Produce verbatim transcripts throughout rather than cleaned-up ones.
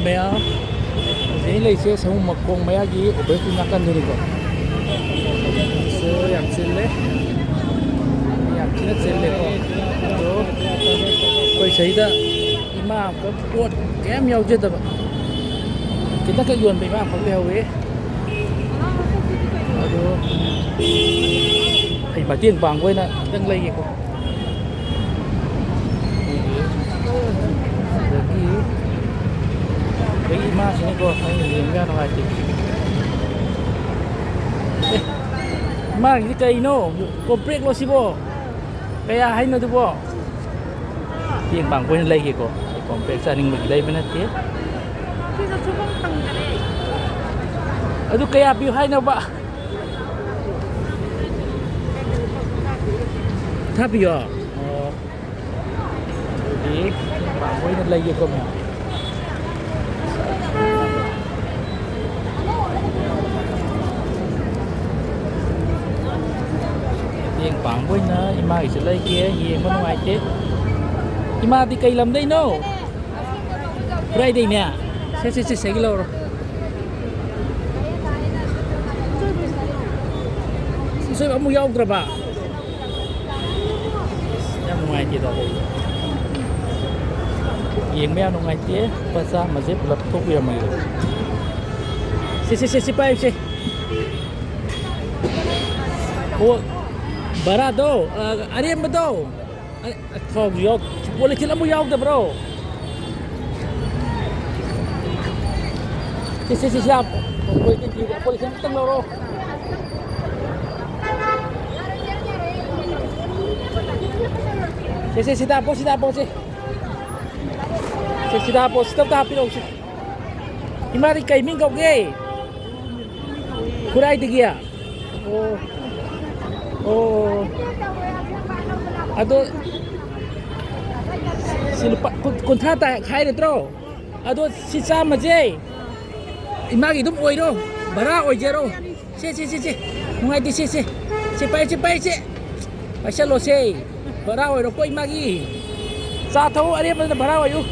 ꯃꯌꯥꯝ, ꯍꯧꯖꯤꯛ ꯑꯩ ꯂꯩꯁꯦ ꯁꯃꯨ ꯃꯈꯣꯡ ꯃꯌꯥꯒꯤ opposite ꯅꯥꯀꯟꯗꯨꯅꯤꯀꯣ꯫ ꯁꯣ ꯌꯥꯝ ꯆꯤꯜꯂꯦ, ꯌꯥꯝ ꯊꯤꯅ ꯆꯤꯜꯂꯦꯀꯣ꯫ ꯑꯗꯣ ꯑꯩꯈꯣꯏ ꯁꯤꯗ ꯏꯃꯥ ꯑꯃꯈꯛ, ꯄꯣꯠ ꯀꯌꯥꯝ ꯌꯥꯎꯖꯗꯕ, ꯈꯤꯇꯪꯈꯛ ꯌꯣꯟꯕ ꯏꯃꯥ ꯑꯃꯈꯛ ꯂꯩꯍꯧꯋꯤ꯫ ꯑꯗꯣ ꯑꯩ ꯃꯇꯦꯡ ꯄꯥꯡꯕ ꯑꯣꯏꯅ ꯈꯤꯇꯪ ꯂꯩꯒꯦꯀꯣ꯫ ꯑꯗꯒꯤ, ꯑꯗꯒꯤ ꯏꯃꯥꯁꯤꯅꯀꯣ, ꯑꯩꯅ ꯌꯦꯡꯕ ꯌꯥꯝ ꯅꯨꯡꯉꯥꯏꯇꯦ꯫ ꯑꯦ, ꯏꯃꯥꯒꯤꯗꯤ ꯀꯩꯅꯣ? ꯀꯣꯝꯄ꯭ꯔꯦꯛꯂꯣ ꯁꯤꯕꯣ? ꯀꯌꯥ ꯍꯥꯏꯅꯣ ꯑꯗꯨꯕꯣ? ꯃꯇꯦꯡ ꯄꯥꯡꯕ ꯑꯣꯏꯅ ꯂꯩꯒꯦꯀꯣ꯫ ꯑꯩ ꯀꯣꯝꯄ꯭ꯔꯦꯛ ꯆꯥꯅꯤꯡꯕꯒꯤ ꯂꯩꯕ ꯅꯠꯇꯦ꯫ ꯁꯤꯗ ꯁꯨꯐꯪ ꯐꯪꯗꯔꯦ꯫ ꯑꯗꯨ ꯀꯌꯥ ꯄꯤꯌꯨ ꯍꯥꯏꯅꯣꯕ? ꯊꯥꯕꯤꯌꯣ꯫ ꯑꯣ꯫ ꯑꯗꯨꯗꯤ ꯄꯥꯝꯕ ꯑꯣꯏꯅ ꯂꯩꯒꯦꯀꯣ, ꯃꯌꯥꯝ꯫ ꯃꯇꯦꯡ ꯄꯥꯡꯕ ꯑꯣꯏꯅ ꯏꯃꯥꯒꯤꯁꯨ ꯂꯩꯒꯦ, ꯌꯦꯡꯕ ꯅꯨꯡꯉꯥꯏꯇꯦ꯫ ꯏꯃꯥꯗꯤ ꯀꯩ ꯂꯝꯗꯩꯅꯣ? ꯈꯨꯔꯥꯏꯗꯩꯅꯦ꯫ ꯁꯦ, ꯁꯦ, ꯁꯦ, ꯁꯤꯒꯤ ꯂꯧꯔꯣ꯫ ꯁꯤꯁꯣꯏꯕ ꯑꯃꯨꯛ ꯌꯥꯎꯗ꯭ꯔꯕ? ꯌꯥꯝ ꯅꯨꯡꯉꯥꯏꯇꯦꯗ꯫ ꯌꯦꯡꯕ ꯌꯥꯝ ꯅꯨꯡꯉꯥꯏꯇꯦ꯫ ꯂꯨꯄꯥ ꯆꯥꯝꯃꯁꯦ ꯄꯨꯂꯞ ꯊꯣꯛꯄꯤꯔꯝꯃꯒꯦ꯫ ꯁꯦ, ꯁꯦ, ꯁꯦ, ꯁꯤ ꯄꯥꯏꯌꯨꯁꯦ꯫ ꯑꯣ, ꯚꯔꯥꯗꯣ, ꯑ, ꯑꯔꯦꯝꯕꯗꯣ꯫ ꯑ, ꯊꯥꯎꯁꯨ ꯌꯥꯎ-, ꯄꯣꯂꯤꯊꯤꯟ ꯑꯃꯨꯛ ꯌꯥꯎꯗꯕ꯭ꯔꯣ? ꯁꯤ, ꯁꯤ, ꯁꯤ, ꯁꯤ, ꯄꯣꯂꯤꯊꯤꯟ ꯈꯤꯇꯪ ꯂꯧꯔꯣ꯫ ꯁꯦ, ꯁꯦ, ꯁꯤꯗ ꯍꯥꯞꯄꯣ, ꯁꯤꯗ ꯍꯥꯞꯄꯣ, ꯁꯦ꯫ ꯁꯦ, ꯁꯤꯗ ꯍꯥꯞꯄꯣ, ꯁꯤꯗ ꯑꯝꯇ ꯍꯥꯞꯄꯤꯔꯛꯎꯁꯦ꯫ ꯏꯃꯥꯗꯤ ꯀꯩ ꯃꯤꯡ ꯀꯧꯒꯦ? ꯈꯨꯔꯥꯏꯗꯒꯤ? ꯑꯣ꯫ ꯑꯣ꯫ ꯑꯗꯣ ꯁꯤ ꯂꯨꯄꯥ ꯀꯨꯟ-, ꯀꯨꯟꯊ꯭ꯔꯥ ꯇꯥꯏ ꯍꯥꯏ ꯅꯠꯇ꯭ꯔꯣ? ꯑꯗꯣ ꯁꯤ ꯆꯥꯝꯃꯁꯦ ꯏꯃꯥꯒꯤ ꯑꯗꯨꯝ ꯑꯣꯏꯔꯣ, ꯚꯔꯥ ꯑꯣꯏꯖꯔꯣ꯫ ꯁꯦ, ꯁꯦ, ꯁꯦ, ꯁꯦ꯫ ꯅꯨꯡꯉꯥꯏꯇꯦ, ꯁꯦ, ꯁꯦ꯫ ꯁꯦ, ꯄꯥꯏ, ꯁꯦ, ꯄꯥꯏ, ꯁꯦ꯫ ꯄꯥꯏꯁꯜꯂꯣꯁꯦ꯫ ꯚꯔꯥ ꯑꯣꯏꯔꯣꯀꯣ ꯏꯃꯥꯒꯤ꯫ ꯆꯥ ꯊꯛꯎ ꯑꯔꯦꯝꯕꯗꯨꯅ ꯚꯔꯥ ꯑꯣꯏꯌꯨ꯫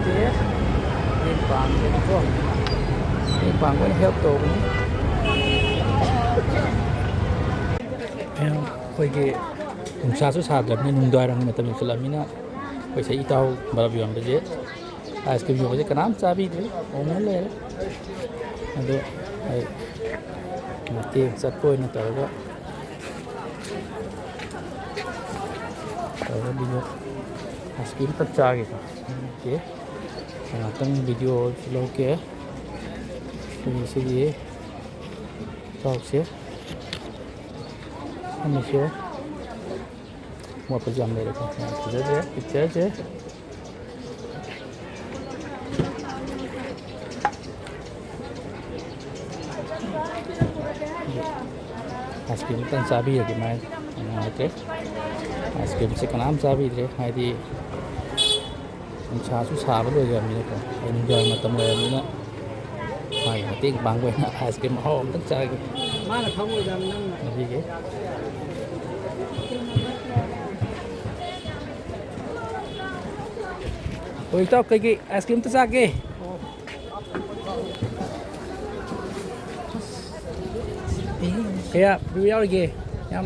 ꯁꯦ꯫ ꯄꯥꯡꯕꯅꯤꯀꯣ꯫ ꯃꯇꯦꯡ ꯄꯥꯡꯕ ꯑꯣꯏꯅ help ꯇꯧꯕꯅꯤ꯫ ꯃꯌꯥꯝ ꯑꯩꯈꯣꯏꯒꯤ ꯅꯨꯡꯁꯥꯁꯨ ꯁꯥꯗ꯭ꯔꯕꯅꯤꯅ ꯅꯨꯡꯗꯥꯡꯋꯥꯏꯔꯝꯒꯤ ꯃꯇꯝ ꯌꯧꯁꯤꯜꯂꯛꯑꯕꯅꯤꯅ ꯑꯩꯈꯣꯏ ꯁꯤ ꯏꯇꯥꯎ ꯕꯔꯞ ꯌꯣꯟꯕꯁꯦ, ice cream ꯌꯣꯟꯕꯁꯦ ꯀꯅꯥꯝ ꯆꯥꯕꯤꯗ꯭ꯔꯦ, ꯎꯪꯉ ꯂꯩꯔꯦ꯫ ꯑꯗꯣ ꯑꯩ ꯃꯇꯦꯛ ꯆꯠꯄ ꯑꯣꯏꯅ ꯇꯧꯔꯒ ꯇꯧꯔꯒ video ice cream ꯈꯛ ꯆꯥꯒꯦꯀꯣ꯫ Okay꯫ ꯉꯥꯛꯇꯪ video ꯂꯧꯒꯦ꯫ ꯑꯩꯈꯣꯏ ꯉꯁꯤꯒꯤ ꯆꯥꯎꯁꯦ꯫ ꯐꯝꯃꯤꯁꯦ꯫ ꯃꯣꯠꯄꯁꯨ ꯌꯥꯝ ꯂꯩꯔꯦꯀꯣ꯫ ꯌꯥꯝ ꯐꯖꯗ꯭ꯔꯦ pictureꯁꯦ꯫ Ice cream ꯑꯝꯇꯪ ꯆꯥꯕꯤꯔꯒꯦ ꯃꯥꯏ ꯅꯨꯡꯉꯥꯏꯇ꯭ꯔꯦ꯫ Ice creamꯁꯦ ꯀꯅꯥꯝ ꯆꯥꯕꯤꯗ꯭ꯔꯦ, ꯍꯥꯏꯗꯤ ꯅꯨꯡꯁꯥꯁꯨ ꯁꯥꯕ ꯂꯣꯏꯈ꯭ꯔꯕꯅꯤꯅꯀꯣ꯫ ꯑꯩ ꯅꯨꯡꯗꯥꯡ ꯃꯇꯝ ꯑꯣꯏꯔꯕꯅꯤꯅ ꯃꯥꯒꯤ ꯃꯇꯦꯡ ꯄꯥꯡꯕ ꯑꯣꯏꯅ ice cream ꯑꯍꯥꯎꯕ ꯑꯝꯇꯪ ꯆꯥꯒꯦ꯫ ꯃꯥꯅ ꯈꯪꯉꯣꯏꯗꯕ ꯅꯪꯅ꯫ ꯆꯥꯕꯤꯒꯦ꯫ ꯍꯣꯏ ꯏꯇꯥꯎ, ꯀꯩꯀꯩ ice cream ꯑꯝꯇ ꯆꯥꯒꯦ? ꯀꯌꯥ ꯄꯤꯕ ꯌꯥꯎꯔꯤꯒꯦ? ꯌꯥꯝ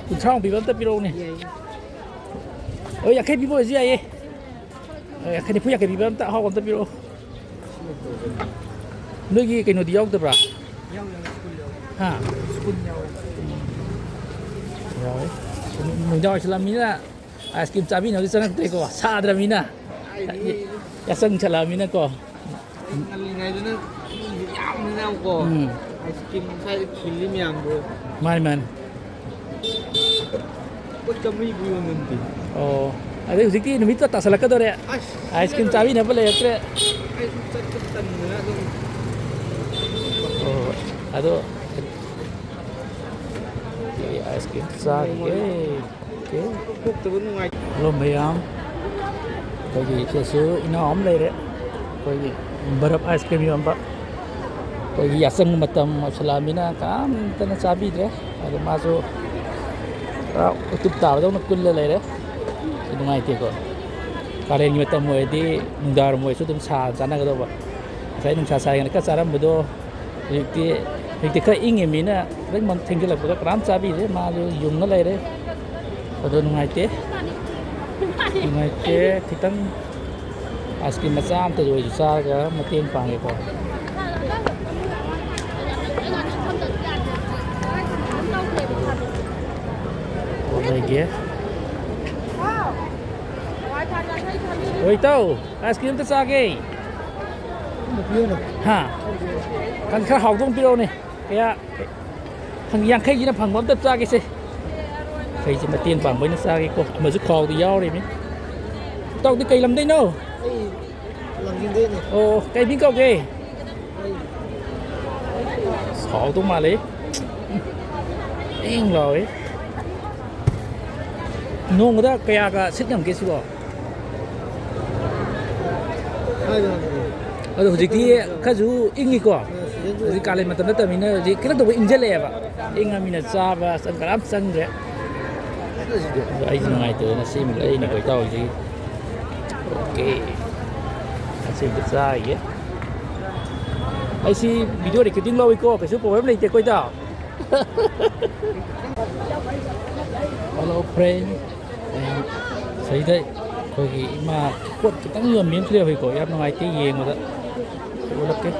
ꯀꯨꯟꯊ꯭ꯔꯥꯃꯨꯛ ꯄꯤꯕ ꯑꯝꯇ ꯄꯤꯔꯛꯎꯅꯦ꯫ ꯌꯥꯏꯌꯦ꯫ ꯑꯣ, ꯌꯥꯡꯈꯩ ꯄꯤꯕ ꯑꯣꯏꯔꯁꯨ ꯌꯥꯏꯌꯦ꯫ ꯑꯣ, ꯌꯥꯡꯈꯩ, ꯅꯤꯐꯨ, ꯌꯥꯡꯈꯩ ꯄꯤꯕ ꯑꯝꯇ ꯑꯍꯥꯎꯕ ꯑꯝꯇ ꯄꯤꯔꯛꯑꯣ꯫ ꯅꯣꯏꯒꯤ ꯀꯩꯅꯣꯗꯤ ꯌꯥꯎꯗꯕ꯭ꯔꯥ? ꯌꯥꯎꯋꯦ, ꯌꯥꯎꯋꯦ, spoon ꯌꯥꯎꯋꯦ꯫ ꯍꯥ? Spoon ꯌꯥꯎꯋꯦ꯫ ꯌꯥꯎꯋꯦ꯫ ꯅꯨꯃꯤꯗꯥꯡ ꯑꯣꯏꯁꯜꯂꯝꯅꯤꯅ ice cream ꯆꯥꯕꯤꯅꯕꯗꯤ ꯆꯪꯉꯛꯇ꯭ꯔꯦꯀꯣ, ꯁꯥꯗ꯭ꯔꯕꯅꯤꯅ꯫ ꯀꯥꯏꯗꯒꯤ? ꯌꯥꯆꯪꯁꯜꯂꯛꯑꯃꯤꯅꯀꯣ꯫ ꯑꯩ ꯉꯜꯂꯤꯉꯩꯗꯅ ꯃꯤꯁꯦ ꯌꯥꯝꯕꯅꯤꯅꯀꯣ꯫ ꯎꯝ꯫ Ice cream ꯁ꯭ꯋꯥꯏꯗ ꯈꯤꯜꯂꯤ ꯃꯌꯥꯝꯗꯣ꯫ ꯃꯥꯅꯤ, ꯃꯥꯅꯤ꯫ ꯂꯨꯄꯥ ꯆꯥꯝꯃꯔꯤꯕꯨ ꯌꯣꯟꯉꯝꯗꯦ꯫ ꯑꯣ꯫ ꯑꯗꯩ ꯍꯧꯖꯤꯛꯇꯤ ꯅꯨꯃꯤꯠꯇꯣ ꯇꯥꯁꯜꯂꯛꯀꯗꯧꯔꯦ꯫ ꯑꯁ, ice cream ꯆꯥꯕꯤꯅꯕ ꯂꯩꯔꯛꯇ꯭ꯔꯦ꯫ ꯑꯩꯁꯨ ꯆꯠꯄ ꯇꯟꯗꯅ ꯑꯗꯨꯝ꯫ ꯍꯣꯏ, ꯍꯣꯏ꯫ ꯑꯗꯣ ꯑꯩ ice cream ꯆꯥꯈꯤꯒꯦ꯫ Okay꯫ ꯊꯣꯛꯇꯕ ꯅꯨꯡꯉꯥꯏ-꯫ Hello ꯃꯌꯥꯝ, ꯑꯩꯈꯣꯏꯒꯤ ꯁꯤꯗꯁꯨ ꯏꯅꯥꯎ ꯑꯃ ꯂꯩꯔꯦ, ꯑꯩꯈꯣꯏꯒꯤ ꯕꯔꯞ ice cream ꯌꯣꯟꯕ꯫ ꯑꯩꯈꯣꯏꯒꯤ ꯌꯥꯆꯪ ꯃꯇꯝ ꯌꯧꯁꯜꯂꯛꯑꯃꯤꯅ ꯀꯅꯥꯝꯇꯅ ꯆꯥꯕꯤꯗ꯭ꯔꯦ꯫ ꯑꯗꯣ ꯃꯥꯁꯨ ꯄꯨꯔꯥ ꯎꯇꯨꯞ ꯇꯥꯕꯗꯧꯅ ꯀꯨꯜꯂ ꯂꯩꯔꯦ꯫ ꯁꯤ ꯅꯨꯡꯉꯥꯏꯇꯦꯀꯣ꯫ ꯀꯥꯂꯦꯟꯒꯤ ꯃꯇꯝ ꯑꯣꯏꯔꯗꯤ ꯅꯨꯡꯗꯥꯡꯋꯥꯏꯔꯝ ꯑꯣꯏꯔꯁꯨ ꯑꯗꯨꯝ ꯁꯥ ꯆꯥꯅꯒꯗꯧꯕ꯫ ꯉꯁꯥꯏ ꯅꯨꯡꯁꯥ ꯁꯥꯏꯉꯩꯗ ꯈꯔ ꯆꯥꯔꯝꯕꯗꯣ ꯍꯧꯖꯤꯛꯇꯤ, ꯍꯧꯖꯤꯛꯇꯤ ꯈꯔ ꯏꯪꯉꯤꯃꯤꯅ ꯈꯤꯇꯪ ꯃꯝ-, ꯊꯦꯡꯖꯤꯜꯂꯛꯄꯗ ꯀꯅꯥꯝ ꯆꯥꯕꯤꯗ꯭ꯔꯦ, ꯃꯥꯁꯨ ꯌꯨꯡꯉ ꯂꯩꯔꯦ꯫ ꯑꯗꯣ ꯅꯨꯡꯉꯥꯏꯇꯦ, ꯅꯨꯡꯉꯥꯏꯇꯦ꯫ ꯈꯤꯇꯪ ꯑꯥꯏꯁ ꯀ꯭ꯔꯤꯝ ꯃꯆꯥ ꯑꯝꯇ ꯑꯣꯏꯔꯁꯨ ꯆꯥꯔꯒ ꯃꯇꯦꯡ ꯄꯥꯡꯒꯦꯀꯣ꯫ ꯂꯩꯒꯦ꯫ ꯍꯣꯏ, ꯏꯇꯥꯎ, ꯑꯥꯏꯁ ꯀ꯭ꯔꯤꯝ ꯑꯝꯇ ꯆꯥꯒꯦ꯫ ꯍꯥ? ꯈꯔ ꯍꯥꯎꯗꯧ ꯑꯃ ꯄꯤꯔꯛꯎꯅꯦ꯫ ꯀꯌꯥ? ꯌꯥꯡꯈꯩꯁꯤꯅ ꯐꯪꯕ ꯑꯝꯇ ꯆꯥꯒꯦꯁꯦ꯫ ꯑꯩꯁꯦ ꯃꯇꯦꯡ ꯄꯥꯡꯕ ꯑꯣꯏꯅ ꯆꯥꯒꯦꯀꯣ꯫ ꯑꯃꯁꯨ ꯈꯥꯎꯗ ꯌꯥꯎꯔꯤꯃꯤ꯫ ꯏꯇꯥꯎꯗꯤ ꯀꯩ ꯂꯝꯗꯩꯅꯣ? ꯑꯩ ꯂꯥꯡꯖꯤꯡꯗꯩꯅꯦ꯫ ꯑꯣ, ꯀꯩ ꯃꯤꯡ ꯀꯧꯒꯦ? ꯑꯩ ꯍꯥꯎꯗꯧ ꯃꯥꯜꯂꯦ꯫ ꯏꯪ ꯂꯥꯎꯋꯦ꯫ ꯅꯣꯡꯃꯗ ꯀꯌꯥꯒ ꯁꯤꯠ ꯉꯝꯒꯦ ꯁꯤꯕꯣ? ꯍꯥꯏꯕ ꯉꯝꯗꯦ꯫ ꯑꯗꯣ ꯍꯧꯖꯤꯛꯇꯤ ꯈꯔꯁꯨ ꯏꯪꯉꯤꯀꯣ꯫ ꯁꯤꯖꯟꯁꯨ ꯍꯧꯖꯤꯛ ꯀꯥꯂꯦꯟ ꯃꯇꯝ ꯅꯠꯇꯕꯅꯤꯅ ꯍꯧꯖꯤꯛ ꯈꯤꯇꯪ ꯇꯧꯕ ꯏꯪꯁꯤꯜꯂꯛꯑꯦꯕ꯫ ꯏꯪꯉꯃꯤꯅ ꯆꯥꯕ ꯆꯪ-, ꯀꯅꯥꯝ ꯆꯪꯗ꯭ꯔꯦ꯫ ꯑꯗꯣ ꯑꯩꯁꯨ ꯅꯨꯡꯉꯥꯏꯇꯗꯅ ꯁꯤ ꯑꯃꯨꯛ ꯂꯩꯔꯤꯅꯤꯀꯣ ꯏꯇꯥꯎ ꯍꯧꯖꯤꯛ꯫ ꯑꯣꯀꯦ꯫ ꯑꯁꯤ ꯑꯝꯇ ꯆꯥꯈꯤꯒꯦ꯫ ꯑꯩꯁꯤ video recording ꯂꯧꯏꯀꯣ, ꯀꯩꯁꯨ problem ꯂꯩꯇꯦꯀꯣ ꯏꯇꯥꯎ꯫ Hello friend꯫ ꯁꯤꯗ ꯑꯩꯈꯣꯏꯒꯤ ꯏꯃꯥ ꯄꯣꯠ ꯈꯤꯇꯪ ꯌꯣꯟꯕꯤ ꯑꯃꯁꯨ ꯂꯩꯍꯧꯋꯤꯀꯣ, ꯌꯥꯝ ꯅꯨꯡꯉꯥꯏꯇꯦ ꯌꯦꯡꯕꯗ꯫ ꯎꯠꯂꯛꯀꯦ꯫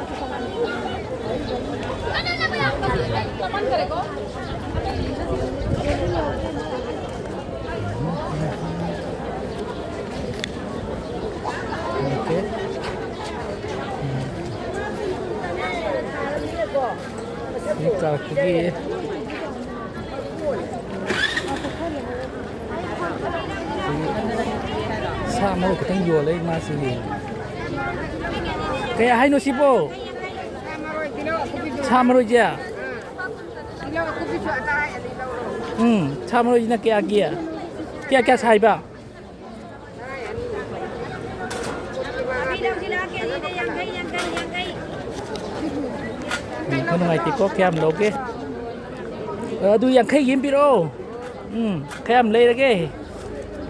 ꯑꯣꯀꯦ꯫ ꯁꯤ ꯀꯥꯔꯛꯄꯒꯤ ꯁꯥ ꯃꯔꯣꯏ ꯈꯤꯇꯪ ꯌꯣꯜꯂꯦ ꯏꯃꯥꯁꯤꯒꯤ꯫ ꯀꯌꯥ ꯍꯥꯏꯅꯣ ꯁꯤꯕꯣ? ꯁꯥ ꯃꯔꯣꯏꯁꯦ? ꯎꯝ, ꯁꯥ ꯃꯔꯣꯏꯁꯤꯅ ꯀꯌꯥꯒꯤ? ꯀꯌꯥ, ꯀꯌꯥ ꯁꯥꯏꯕ? ꯎꯝ, ꯈꯔ ꯅꯨꯡꯉꯥꯏꯇꯦꯀꯣ, ꯀꯌꯥꯝ ꯂꯧꯒꯦ? ꯑꯗꯨ ꯌꯥꯡꯈꯩꯒꯤ ꯑꯃ ꯄꯤꯔꯛꯑꯣ꯫ ꯎꯝ, ꯀꯌꯥꯝ ꯂꯩꯔꯒꯦ?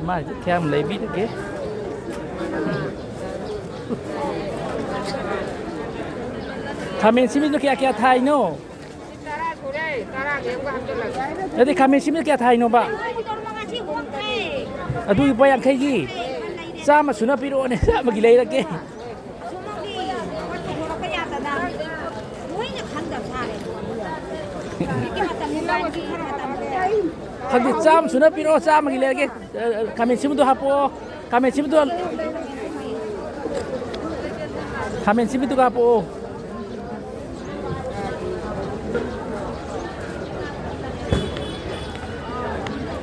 ꯏꯃꯥꯁꯤ ꯀꯌꯥꯝ ꯂꯩꯕꯤꯔꯒꯦ? ꯈꯥꯃꯦꯟ ꯑꯁꯤꯟꯕꯤꯗꯣ ꯀꯌꯥ ꯀꯌꯥ ꯊꯥꯏꯅꯣ? ꯇꯔꯥ ꯁꯨꯔꯦ, ꯇꯔꯥꯒꯤ ꯑꯃꯒ ꯍꯥꯞꯆꯜꯂꯒ꯫ ꯅꯠꯇꯦ, ꯈꯥꯃꯦꯟ ꯑꯁꯤꯟꯕꯤꯗꯣ ꯀꯌꯥ ꯊꯥꯏꯅꯣꯕ? ꯑꯗꯨ ꯂꯨꯄꯥ ꯌꯥꯡꯈꯩꯒꯤ? ꯆꯥꯝꯃ ꯁꯨꯅ ꯄꯤꯔꯛꯑꯣꯅꯦ, ꯆꯥꯝꯃꯒꯤ ꯂꯩꯔꯒꯦ꯫ ꯁꯣꯝꯒꯤ ꯄꯣꯠ ꯄꯨꯊꯣꯔꯛꯄ ꯌꯥꯗꯅ ꯂꯣꯏꯅ ꯈꯪꯗꯕ ꯁꯥꯔꯦ꯫ ꯍꯧꯖꯤꯛꯀꯤ ꯃꯇꯝꯁꯤꯗ ꯃꯥꯒꯤ ꯃꯇꯝꯁꯤꯗ꯫ ꯈꯪꯗꯦ, ꯆꯥꯝꯃ ꯁꯨꯅ ꯄꯤꯔꯛꯑꯣ, ꯆꯥꯝꯃꯒꯤ ꯂꯩꯔꯒꯦ꯫ ꯑ, ꯑ, ꯈꯥꯃꯦꯟ ꯑꯁꯤꯟꯕꯗꯣ ꯍꯥꯞꯄꯛꯑꯣ, ꯈꯥꯃꯦꯟ ꯑꯁꯤꯟꯕꯗꯣ, ꯈꯥꯃꯦꯟ ꯑꯁꯤꯟꯕꯗꯨꯒ ꯍꯥꯞꯄꯛꯑꯣ꯫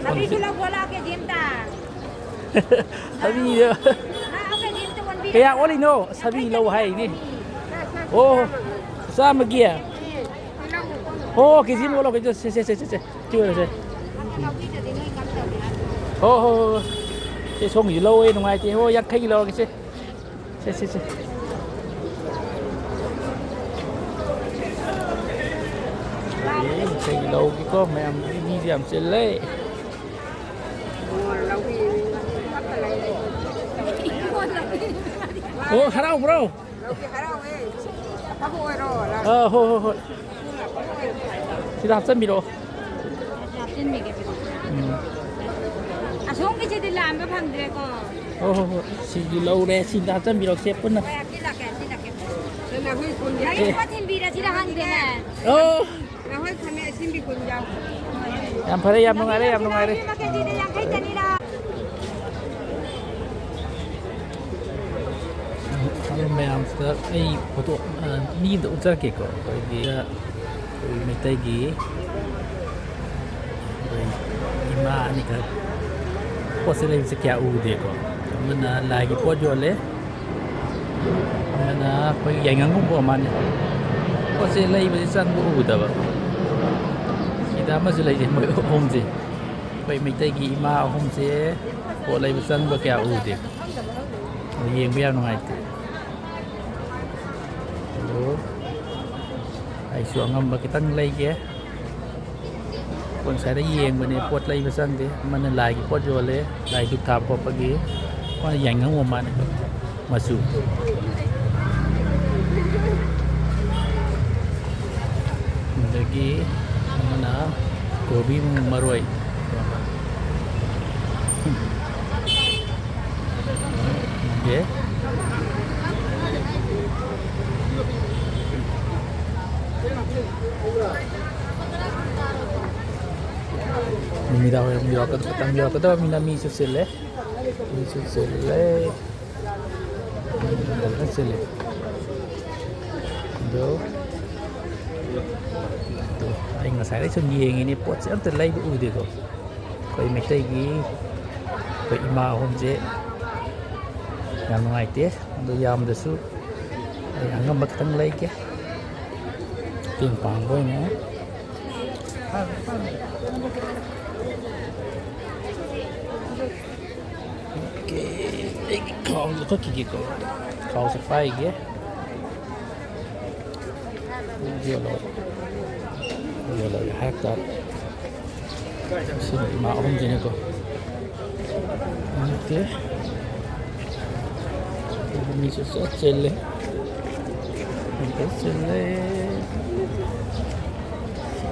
ꯊꯕꯤꯁꯨ ꯂꯧꯒꯣꯂꯥ ꯀꯦꯖꯤ ꯑꯝꯇ꯫ ꯊꯕꯤꯗꯣ꯫ ꯂꯥꯛꯑꯣ, ꯀꯦꯖꯤ ꯑꯝꯇ ꯑꯣꯟꯕꯤꯔꯣ꯫ ꯀꯌꯥ ꯑꯣꯜꯂꯤꯅꯣ? ꯊꯕꯤ ꯂꯧ ꯍꯥꯏꯅꯤ꯫ ꯑꯣ, ꯆꯥꯝꯃꯒꯤ? ꯑꯣ, ꯀꯦꯖꯤ ꯑꯃ ꯑꯣꯜꯂꯣ, ꯀꯦꯖꯤ, ꯁꯦ, ꯁꯦ, ꯁꯦ, ꯁꯦ, ꯁꯦ꯫ ꯁꯤ ꯑꯣꯏꯔꯁꯦ꯫ ꯎꯝ꯫ ꯍꯣ, ꯍꯣ, ꯍꯣ, ꯍꯣ꯫ ꯁꯦ, ꯁꯣꯝꯒꯤꯁꯨ ꯂꯧꯋꯦ, ꯅꯨꯡꯉꯥꯏꯇꯦ꯫ ꯍꯣ, ꯌꯥꯡꯈꯩꯒꯤ ꯂꯧꯔꯒꯦ, ꯁꯦ꯫ ꯁꯦ, ꯁꯦ, ꯁꯦ꯫ ꯑꯦ, ꯌꯥꯡꯈꯩꯒꯤ ꯂꯧꯒꯦꯀꯣ, ꯃꯌꯥꯝ, ꯃꯤꯁꯦ ꯌꯥꯝ ꯆꯤꯜꯂꯦ꯫ ꯑꯣ, ꯍꯔꯥꯎꯕ꯭ꯔꯣ? ꯂꯧꯒꯦ ꯍꯔꯥꯎꯋꯦ꯫ ꯑꯐꯕ ꯑꯣꯏꯔꯣ꯫ ꯑꯥ, ꯍꯣꯏ, ꯍꯣꯏ, ꯍꯣꯏ꯫ ꯁꯤꯗ ꯍꯥꯞꯆꯤꯟꯕꯤꯔꯛꯑꯣ꯫ ꯍꯥꯞꯆꯤꯟꯕꯤꯒꯦ꯫ ꯎꯝ꯫ ꯑꯁꯣꯝꯒꯤꯁꯤꯗꯤ ꯂꯥꯝꯕ ꯐꯪꯗ꯭ꯔꯦꯀꯣ꯫ ꯍꯣꯏ, ꯍꯣꯏ, ꯍꯣꯏ꯫ ꯁꯤꯗꯤ ꯂꯧꯔꯦ꯫ ꯁꯤꯗ ꯍꯥꯞꯆꯤꯟꯕꯤꯔꯛꯑꯣ, ꯁꯦ, ꯄꯨꯟꯅ꯫ ꯍꯣꯏ, ꯍꯥꯞꯆꯤꯜꯂꯛꯀꯦ, ꯍꯥꯞꯆꯤꯜꯂꯛꯀꯦ꯫ ꯅꯪ ꯑꯩꯈꯣꯏ ꯀꯨꯟꯒꯤ ꯅꯪꯒꯤ ꯄꯣꯠ ꯊꯤꯟꯕꯤꯔꯁꯤꯔ ꯈꯪꯗꯦꯅꯦ꯫ ꯑꯣ꯫ ꯅꯈꯣꯏ ꯈꯥꯃꯦꯟ ꯑꯁꯤꯟꯕꯤ ꯀꯨꯟ ꯌꯥꯎ꯫ ꯌꯥꯝ ꯐꯔꯦ, ꯌꯥꯝ ꯅꯨꯡꯉꯥꯏꯔꯦ, ꯌꯥꯝ ꯅꯨꯡꯉꯥꯏꯔꯦ꯫ ꯌꯥꯡꯈꯩ ꯆꯅꯤꯔ? ꯑꯗꯣ ꯃꯌꯥꯝꯁꯤꯗ ꯑꯩ ꯐꯣꯇꯣ, ꯑ, ꯃꯤ ꯑꯝꯇ ꯎꯠꯆꯔꯛꯀꯦꯀꯣ꯫ ꯑꯩꯈꯣꯏꯒꯤ, ꯑ, ꯑꯩꯈꯣꯏ ꯃꯩꯇꯩꯒꯤ ꯑꯩꯈꯣꯏ ꯏꯃꯥ ꯑꯅꯤꯈꯛ ꯄꯣꯠꯁꯦ ꯂꯩꯕꯁꯦ ꯀꯌꯥ ꯎꯗꯦꯀꯣ꯫ ꯑꯃꯅ ꯂꯥꯏꯒꯤ ꯄꯣꯠ ꯌꯣꯜꯂꯦ, ꯑꯃꯅ ꯑꯩꯈꯣꯏ ꯌꯥꯏꯉꯪꯒꯨꯝꯕ ꯑꯣꯏ ꯃꯥꯜꯂꯦ꯫ ꯄꯣꯠꯁꯦ ꯂꯩꯕꯁꯦ ꯆꯪꯕ ꯎꯗꯕ꯫ ꯁꯤꯗ ꯑꯃꯁꯨ ꯂꯩꯁꯦ, ꯃꯣꯏ ꯑꯍꯨꯝꯁꯦ꯫ ꯑꯩꯈꯣꯏ ꯃꯩꯇꯩꯒꯤ ꯏꯃꯥ ꯑꯍꯨꯝꯁꯦ ꯄꯣꯠ ꯂꯩꯕ ꯆꯪꯕ ꯀꯌꯥ ꯎꯗꯦ꯫ ꯑꯗꯨ ꯌꯦꯡꯕ ꯌꯥꯝ ꯅꯨꯡꯉꯥꯏꯇꯦ꯫ ꯑꯗꯨ ꯑꯩꯁꯨ ꯑꯉꯝꯕ ꯈꯤꯇꯪ ꯂꯩꯒꯦ꯫ ꯄꯣꯠ ꯉꯁꯥꯏꯗ ꯌꯦꯡꯕꯅꯦ, ꯄꯣꯠ ꯂꯩꯕ ꯆꯪꯗꯦ꯫ ꯑꯃꯅ ꯂꯥꯏꯒꯤ ꯄꯣꯠ ꯌꯣꯜꯂꯦ, ꯂꯥꯏ ꯙꯨꯞ ꯊꯥꯕ ꯈꯣꯠꯄꯒꯤ꯫ ꯑꯃꯅ ꯌꯥꯏꯉꯪ ꯑꯣꯏ ꯃꯥꯜꯂꯦ꯫ ꯃꯆꯨ꯫ ꯑꯗꯒꯤ ꯑꯃꯅ ꯀꯣꯕꯤ ꯃꯔꯣꯏ꯫ ꯑꯗꯒꯤ ꯅꯨꯃꯤꯗꯥꯡ ꯋꯥꯏꯔꯝ ꯌꯧꯔꯛꯀꯗ-, ꯃꯇꯝ ꯌꯧꯔꯛꯀꯗꯧꯔꯕꯅꯤꯅ ꯃꯤꯁꯨ ꯆꯤꯜꯂꯦ꯫ ꯃꯤꯁꯨ ꯆꯤꯜꯂꯦ꯫ ꯐꯖꯅ ꯆꯤꯜꯂꯦ꯫ ꯑꯗꯣ, ꯑꯗꯣ ꯑꯩ ꯉꯁꯥꯏꯗꯩ ꯁꯨꯝ ꯌꯦꯡꯉꯤꯅꯦ, ꯄꯣꯠꯁꯦ ꯑꯝꯇ ꯂꯩꯕ ꯎꯗꯦꯀꯣ꯫ ꯑꯩꯈꯣꯏ ꯃꯩꯇꯩꯒꯤ ꯑꯩꯈꯣꯏ ꯏꯃꯥ ꯑꯍꯨꯝꯁꯦ ꯌꯥꯝ ꯅꯨꯡꯉꯥꯏꯇꯦ꯫ ꯑꯗꯣ ꯌꯥꯝꯗꯁꯨ ꯑꯩ ꯑꯉꯝꯕ ꯈꯤꯇꯪ ꯂꯩꯒꯦ꯫ ꯃꯇꯦꯡ ꯄꯥꯡꯕ ꯑꯣꯏꯅ꯫ ꯑꯣꯀꯦ, ꯑꯩꯒꯤ ꯈꯥꯎꯁꯦ ꯂꯧꯊꯣꯛꯈꯤꯒꯦꯀꯣ꯫ ꯈꯥꯎꯁꯦ ꯄꯥꯏꯒꯦ꯫ ꯌꯣꯜꯂꯣ꯫ ꯌꯣꯜꯂꯣ ꯍꯥꯏꯔꯛ ꯇꯥꯔꯦ꯫ ꯁꯤꯅ ꯏꯃꯥ ꯑꯍꯨꯝꯁꯤꯅꯦꯀꯣ꯫ ꯅꯠꯇꯦ꯫ ꯃꯤꯁꯨ ꯆꯠ ꯆꯤꯜꯂꯦ꯫ ꯃꯤ ꯆꯠ ꯆꯤꯜꯂꯦ꯫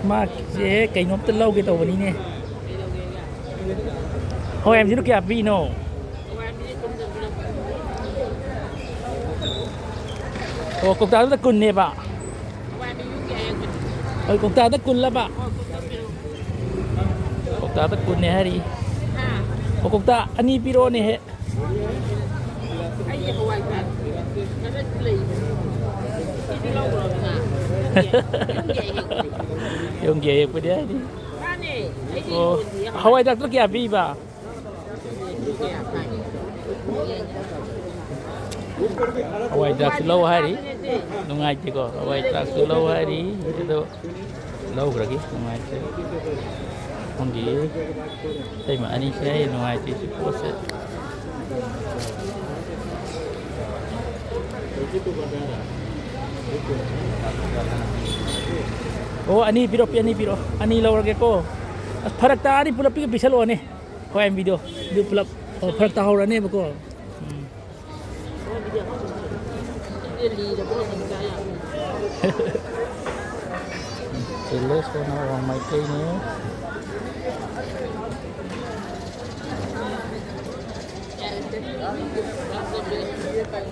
ꯃꯥꯁꯦ ꯀꯩꯅꯣꯝꯇ ꯂꯧꯒꯦ ꯇꯧꯕꯅꯤꯅꯦ꯫ ꯍꯋꯥꯏ ꯃꯨꯕꯤꯗꯨ ꯀꯌꯥ ꯄꯤꯅꯣ? ꯑꯣ, ꯀꯧꯇꯥꯗꯨꯗ ꯀꯨꯟꯅꯦꯕ꯫ ꯍꯣꯏ, ꯀꯧꯇꯥꯗ ꯀꯨꯜꯂꯕ? ꯀꯧꯇꯥꯗ ꯀꯨꯟꯅꯦ ꯍꯥꯏꯔꯤ꯫ ꯑꯣ, ꯀꯧꯇꯥ ꯑꯅꯤ ꯄꯤꯔꯛꯑꯣꯅꯦꯍꯦ꯫ ꯌꯨꯝꯒꯤ ꯑꯍꯦꯛꯄꯅꯦ ꯍꯥꯏꯔꯤ꯫ ꯑꯣ, ꯍꯋꯥꯏ ꯗ꯭ꯔꯥꯛꯇꯣ ꯀꯌꯥ ꯄꯤꯕ? ꯍꯋꯥꯏ ꯗ꯭ꯔꯥꯛꯁꯨ ꯂꯧ ꯍꯥꯏꯔꯤ꯫ ꯅꯨꯡꯉꯥꯏꯇꯦꯀꯣ, ꯍꯋꯥꯏ ꯗ꯭ꯔꯥꯛꯁꯨ ꯂꯧ ꯍꯥꯏꯔꯤ꯫ ꯑꯗꯨ ꯂꯧꯈ꯭ꯔꯒꯦ, ꯅꯨꯡꯉꯥꯏꯇꯦ꯫ ꯈꯪꯗꯦ꯫ ꯏꯇꯩꯃ ꯑꯅꯤꯁꯦ ꯑꯩ ꯅꯨꯡꯉꯥꯏꯇꯦ ꯁꯤ ꯄꯣꯠꯁꯦ꯫ ꯑꯣ, ꯑꯅꯤ ꯄꯤꯔꯣ, ꯄꯤ-, ꯑꯅꯤ ꯄꯤꯔꯣ꯫ ꯑꯅꯤ ꯂꯧꯔꯒꯦꯀꯣ꯫ ꯑꯁ, ꯐꯔꯛ ꯇꯥꯔꯗꯤ ꯄꯨꯂꯞ ꯄꯤꯒ ꯄꯤꯁꯜꯂꯛꯑꯣꯅꯦ꯫ ꯍꯣꯏ, ꯃꯨꯕꯤꯗꯣ꯫ ꯑꯗꯨ ꯄꯨꯂꯞ, ꯑꯣ, ꯐꯔꯛ ꯇꯥꯍꯧꯔꯅꯦꯕꯀꯣ꯫ ꯎꯝ꯫ ꯆꯤꯜꯂꯦ, ꯁꯣꯝꯅ ꯋꯥꯡ ꯃꯥꯏꯀꯩꯅꯤ꯫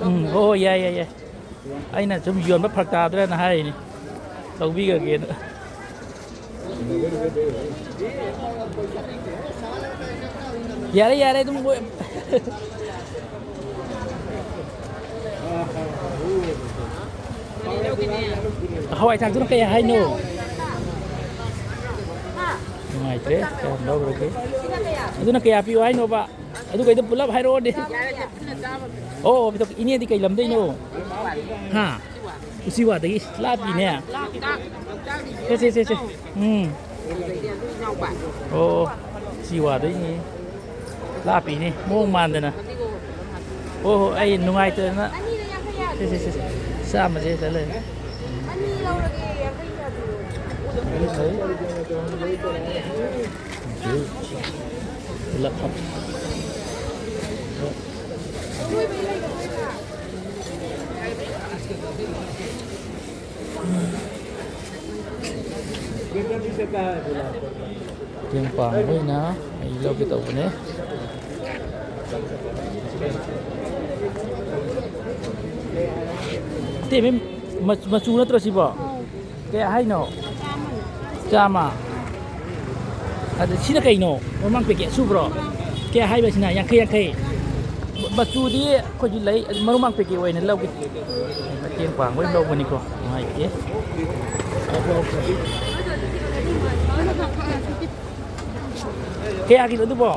ꯎꯝ, ꯍꯣꯏ, ꯍꯣꯏ, ꯌꯥꯏ, ꯌꯥꯏ, ꯌꯥꯏ꯫ ꯑꯩꯅ ꯁꯨꯝ ꯌꯣꯟꯕ ꯐꯔꯛ ꯇꯥꯗ꯭ꯔꯅ ꯍꯥꯏꯔꯤꯅꯤ꯫ ꯂꯧꯕꯤꯔꯒꯦꯅ꯫ ꯌꯥꯔꯦ, ꯌꯥꯔꯦ, ꯑꯗꯨꯝ ꯑꯣꯏ-, ꯍꯋꯥꯏ ꯊ꯭ꯔꯥꯛꯇꯨꯅ ꯀꯌꯥ ꯍꯥꯏꯅꯣ? ꯅꯨꯡꯉꯥꯏꯇ꯭ꯔꯦ, ꯀꯌꯥꯝ ꯂꯧꯔꯒꯦ? ꯑꯗꯨꯅ ꯀꯌꯥ ꯄꯤꯌꯨ ꯍꯥꯏꯅꯣꯕ? ꯑꯗꯨꯒꯩꯗꯣ ꯄꯨꯂꯞ ꯍꯥꯏꯔꯛꯑꯣꯅꯦ꯫ ꯑꯣ, ꯑꯣ, ꯏꯅꯦꯗꯤ ꯀꯩ ꯂꯝꯗꯩꯅꯣ? ꯍꯥ? ꯎꯆꯤꯋꯥꯗꯒꯤ ꯂꯥꯞꯄꯤꯅꯦ꯫ ꯁꯦ, ꯁꯦ, ꯁꯦ, ꯁꯦ꯫ ꯎꯝ꯫ ꯑꯣ, ꯎꯆꯤꯋꯥꯗꯩꯅꯤ꯫ ꯂꯥꯞꯄꯤꯅꯤ, ꯃꯑꯣꯡ ꯃꯥꯟꯗꯅ꯫ ꯍꯣ, ꯍꯣ, ꯑꯩ ꯅꯨꯡꯉꯥꯏꯇꯗꯅ꯫ ꯁꯦ, ꯁꯦ, ꯁꯦ, ꯁꯦ꯫ ꯆꯥꯝꯃꯁꯦ ꯍꯦꯛꯇ ꯂꯩ꯫ ꯄꯨꯂꯞ ꯍꯥꯞ-, ꯃꯇꯦꯡ ꯄꯥꯡꯕ ꯑꯣꯏꯅ ꯑꯩ ꯂꯧꯒꯦ ꯇꯧꯕꯅꯦ꯫ ꯑꯇꯦꯝꯕꯤ, ꯃꯆ-, ꯃꯆꯨ ꯅꯠꯇ꯭ꯔꯣ ꯁꯤꯕꯣ? ꯀꯌꯥ ꯍꯥꯏꯅꯣ? ꯆꯥꯝꯃ꯫ ꯑꯗ ꯁꯤꯅ ꯀꯩꯅꯣ? ꯃꯔꯨ ꯃꯔꯥꯡ ꯄꯦꯀꯦꯠ ꯑꯁꯨꯕ꯭ꯔꯣ? ꯀꯌꯥ ꯍꯥꯏꯕ ꯁꯤꯅ? ꯌꯥꯡꯈꯩ, ꯌꯥꯡꯈꯩ꯫ ꯃꯆꯨꯗꯤ ꯑꯩꯈꯣꯏꯁꯨ ꯂꯩ, ꯑꯗꯨ ꯃꯔꯨ ꯃꯔꯥꯡ ꯄꯦꯀꯦꯠ ꯑꯣꯏꯅ ꯂꯧꯒꯦ꯫ ꯃꯇꯦꯡ ꯄꯥꯡꯕ ꯑꯣꯏꯅ ꯂꯧꯕꯅꯤꯀꯣ꯫ ꯅꯨꯡꯉꯥꯏꯇꯦ꯫ ꯀꯌꯥꯒꯤꯅꯣ ꯑꯗꯨꯕꯣ?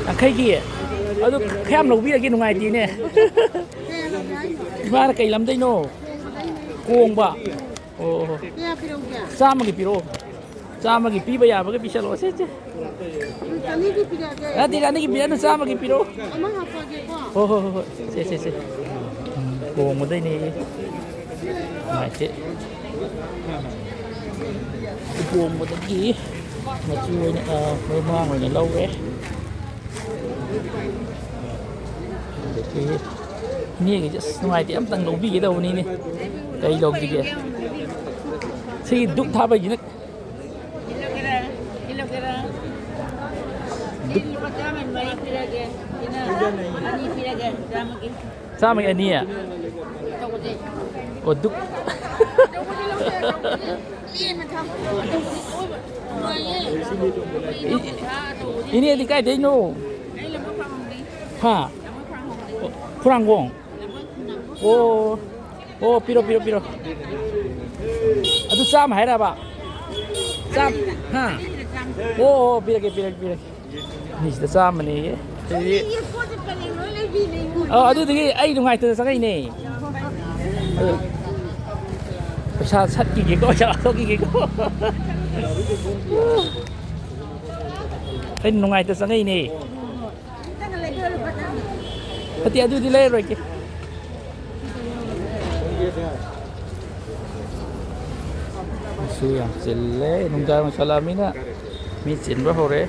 ꯌꯥꯡꯈꯩꯒꯤ? ꯑꯗꯨ ꯈꯔ ꯌꯥꯝ ꯂꯧꯕꯤꯔꯒꯦ, ꯅꯨꯡꯉꯥꯏꯇꯦꯅꯦ꯫ ꯏꯃꯥꯅ ꯀꯩ ꯂꯝꯗꯩꯅꯣ? ꯀꯣꯡꯕ꯫ ꯑꯣ, ꯍꯣ꯫ ꯀꯌꯥ ꯄꯤꯔꯛꯎꯒꯦ? ꯆꯥꯝꯃꯒꯤ ꯄꯤꯔꯛꯑꯣ꯫ ꯆꯥꯝꯃꯒꯤ ꯄꯤꯕ ꯌꯥꯕꯒ ꯄꯤꯁꯜꯂꯛꯑꯣ꯫ ꯁꯦ, ꯁꯦ꯫ ꯆꯅꯤꯒꯤ ꯄꯤꯔꯛꯑꯒꯦ꯫ ꯅꯠꯇꯦ, ꯆꯅꯤꯒꯤ ꯄꯤꯔꯛꯑꯅꯨ, ꯆꯥꯝꯃꯒꯤ ꯄꯤꯔꯛꯑꯣ꯫ ꯑꯃ ꯍꯥꯞꯄꯛꯑꯒꯦꯀꯣ꯫ ꯍꯣ, ꯍꯣ, ꯍꯣ, ꯍꯣꯏ꯫ ꯁꯦ, ꯁꯦ, ꯁꯦ꯫ ꯎꯝ, ꯀꯣꯡꯕꯗꯩꯅꯦ꯫ ꯅꯨꯡꯉꯥꯏꯇꯦ꯫ ꯀꯣꯡꯕꯗꯒꯤ ꯃꯆꯨ ꯑꯣꯏꯅ, ꯑ, ꯃꯔꯨ ꯃꯔꯥꯡ ꯑꯣꯏꯅ ꯂꯧꯔꯦ꯫ ꯑꯗꯒꯤ ꯏꯅꯦꯒꯤꯁꯦ ꯑꯁ ꯅꯨꯡꯉꯥꯏꯇꯦ, ꯑꯝꯇꯪ ꯂꯧꯕꯤꯒꯦ ꯇꯧꯕꯅꯤꯅꯦ꯫ ꯀꯩ ꯂꯧꯁꯤꯒꯦ? ꯁꯤꯒꯤ ꯗꯨꯛ ꯊꯥꯕꯒꯤꯅ ꯗꯨꯛ꯫ ꯆꯥꯝꯃꯒꯤ ꯑꯅꯤ꯫ ꯑꯣ, ꯗꯨꯛ꯫ ꯏ-, ꯏꯅꯦꯗꯤ ꯀꯥꯏꯗꯩꯅꯣ? ꯍꯥ? ꯑꯣ, ꯈꯨꯔꯥꯡꯒꯣꯡ꯫ ꯑꯣ, ꯑꯣ, ꯄꯤꯔꯣ, ꯄꯤꯔꯣ, ꯄꯤꯔꯣ꯫ ꯑꯗꯨ ꯆꯥꯝꯃ ꯍꯥꯏꯔꯕ? ꯆꯥꯝ-, ꯍꯥ? ꯑꯣ, ꯑꯣ, ꯄꯤꯔꯒꯦ, ꯄꯤꯔꯒꯦ, ꯄꯤꯔꯒꯦ꯫ ꯑꯅꯤꯁꯤꯗ ꯆꯥꯝꯃꯅꯦꯌꯦ꯫ ꯑꯗꯨꯗꯤ, ꯑ, ꯑꯗꯨꯗꯨꯒꯤ ꯑꯩ ꯅꯨꯡꯉꯥꯏꯇꯗꯅ ꯆꯪꯉꯛꯏꯅꯦ꯫ ꯑꯗꯨ ꯄꯩꯁꯥ ꯁꯠꯈꯤꯒꯦꯀꯣ, ꯄꯩꯁꯥ ꯂꯧꯊꯣꯛꯈꯤꯒꯦꯀꯣ꯫ ꯑꯩ ꯅꯨꯡꯉꯥꯏꯇ ꯆꯪꯉꯛꯏꯅꯦ꯫ ꯅꯠꯇꯦ, ꯑꯗꯨꯗꯤ ꯂꯩꯔꯔꯣꯏꯒꯦ꯫ ꯃꯤꯁꯨ ꯌꯥꯝ ꯆꯤꯜꯂꯦ, ꯅꯨꯡꯗꯥꯡ ꯑꯣꯏꯁꯜꯂꯛꯑꯃꯤꯅ ꯃꯤ ꯆꯤꯟꯕ ꯍꯧꯔꯛꯑꯦ꯫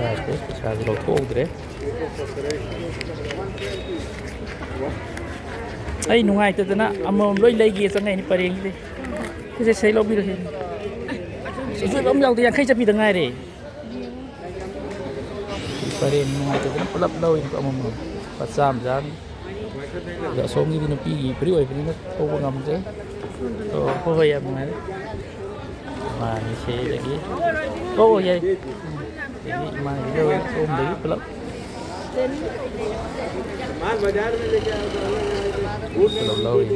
ꯌꯥꯗ꯭ꯔꯦ, ꯄꯩꯁꯥꯁꯨ ꯂꯧꯊꯣꯛꯍꯧꯗ꯭ꯔꯦ꯫ ꯑꯩ ꯅꯨꯡꯉꯥꯏꯇꯗꯅ ꯑꯃꯃꯝ ꯂꯣꯏ ꯂꯩꯒꯦ ꯆꯪꯉꯛꯏꯅꯤ ꯄꯔꯦꯡꯁꯤꯗꯩ꯫ ꯁꯦ, ꯁꯦ, ꯂꯧꯕꯤꯔꯣ, ꯁꯦ꯫ ꯑꯆꯣꯏꯕ ꯑꯃ ꯌꯥꯎꯗꯦ, ꯌꯥꯡꯈꯩ ꯆꯠꯄꯤꯗ ꯉꯥꯏꯔꯦ꯫ ꯄꯔꯦꯡ ꯅꯨꯡꯉꯥꯏꯇꯗꯅ ꯄꯨꯂꯞ ꯂꯧꯔꯤꯅꯤꯀꯣ ꯑꯃꯃꯝ꯫ ꯂꯨꯄꯥ ꯆꯥꯝꯃ, ꯆꯥꯝꯃ꯫ ꯑꯗꯣ ꯑꯁꯣꯝꯒꯤꯗꯤ ꯅꯨꯄꯤꯒꯤ ꯐꯨꯔꯤꯠ ꯑꯣꯏꯕꯅꯤꯅ ꯂꯧꯕ ꯉꯝꯗ꯭ꯔꯦ꯫ ꯑꯣ, ꯍꯣꯏ, ꯍꯣꯏ, ꯌꯥꯝ ꯅꯨꯡꯉꯥꯏꯔꯦ꯫ ꯃꯥꯅꯤ ꯁꯤꯗꯒꯤ꯫ ꯑꯣ, ꯌꯥꯏ꯫ ꯑꯗꯒꯤ ꯏꯃꯥꯒꯤ ꯂꯧꯔꯦ, ꯁꯣꯝꯗꯒꯤ ꯄꯨꯂꯞ꯫ ꯄꯨꯂꯞ ꯂꯧꯔꯦ꯫